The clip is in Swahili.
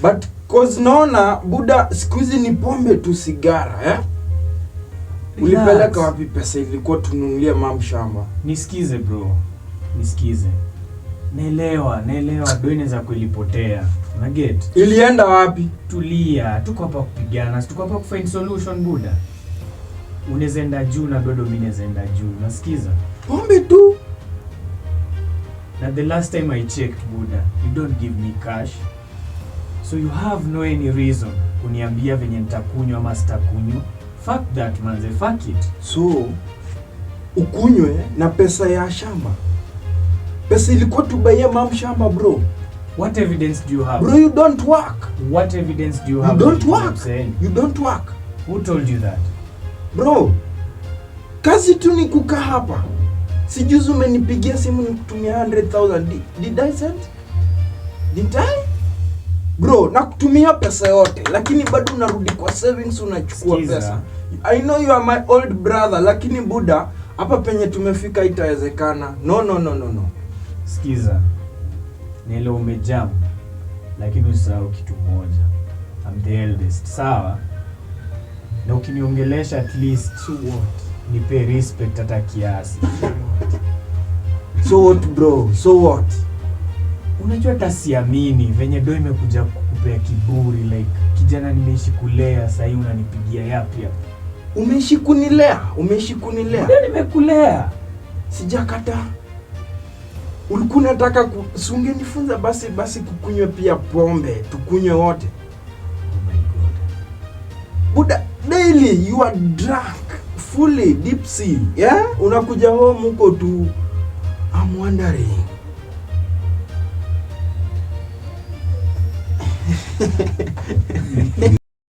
But 'cause naona, buda, siku hizi ni pombe tu, sigara, eh? Ulipeleka wapi pesa ilikuwa tununulie mam shamba? Nisikize, bro, nisikize. Naelewa, naelewa do inaweza kuilipotea. Una get? Ilienda wapi? Tulia, tuko hapa kupigana, si tuko hapa kufind solution, buda. Unaweza enda juu na bado mimi naweza enda juu. Nasikiza? Pombe tu. Na the last time I checked, buda, you don't give me cash. So you have no any reason kuniambia venye nitakunywa ama sitakunywa. Fuck that, manze, fuck it. So ukunywe na pesa ya shamba? Pesa ilikuwa tubuyie mam shamba, bro. What evidence do you have? Bro, you don't work. What evidence do you You have? don't That I'm work. saying? You don't work. Who told you that? Bro, kazi tu ni kukaa hapa. Si juzi umenipigia simu nikutumia 100,000? Did I send? Did I? Bro, nakutumia pesa yote, lakini bado unarudi kwa savings unachukua Sikiza. pesa. I know you are my old brother, lakini buda, hapa penye tumefika itawezekana. No, no, no, no, no. Sikiza. Naelewa umejam, lakini usisahau kitu moja. I'm the eldest, sawa? Na ukiniongelesha, at least So what? Nipe respect hata kiasi. So what, bro? So what? Unajua hata siamini venye do imekuja kukupea kiburi, like kijana nimeishi kulea, sahii unanipigia yapi yap. Umeishi kunilea, umeishi kunilea. Ndio, nimekulea. Sijakataa. Ulikuwa unataka si ungenifunza basi kukunywa pia pombe, tukunywe wote. Oh my God. Buda, daily you are drunk, fully deep sea. Yeah? Unakuja home huko tu. I'm wondering.